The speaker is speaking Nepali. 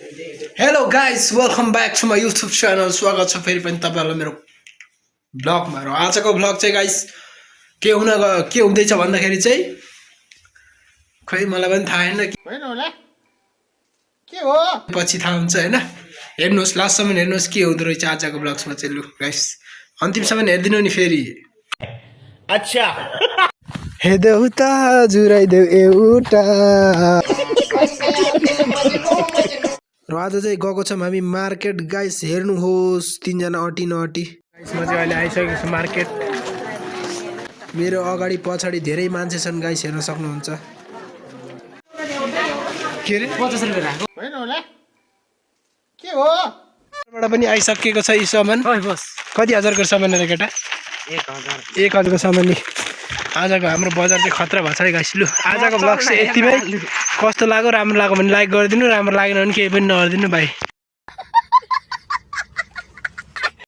Hello guys, welcome back to my YouTube channel. स्वागत छ फेरि पनि तपाईहरुलाई मेरो ब्लगमा र आजको ब्लग चाहिँ गाइस के हुँदैछ भन्दाखेरि चाहिँ खै मलाई पनि थाहा हैन होइन होला के हो पछि थाहा हुन्छ हैन हेर्नुस् लास्टसम्म हेर्नुस् के हुँदै रहेछ आजको ब्लग्समा चाहिँ लु गाइस अन्तिमसम्म हेर्दिनु नि फेरि अच्छा हेदेउ त जुराइदेउ एउटा र आज चाहिँ गएको छौँ हामी मार्केट गाइस हेर्नुहोस् तीनजना अटी गाइस म चाहिँ अहिले आइसकेको छु मार्केट मेरो अगाडि पछाडि धेरै मान्छे छन् गाइस हेर्न सक्नुहुन्छ के रे 50 रुपैयाँ राख्नु होइन होला के हो बाट पनि आइसकेको छ यी सामान बस कति हजारको सामान रे केटा 1000 को सामान नि आजको हाम्रो बजार चाहिँ खतरा भएको छ गाइस लु आजको ब्लग चाहिँ यतिमै कस्तो लाग्यो राम्रो लाग्यो भने लाइक गरिदिनु राम्रो लागेन भने केही पनि नगरिदिनु भाइ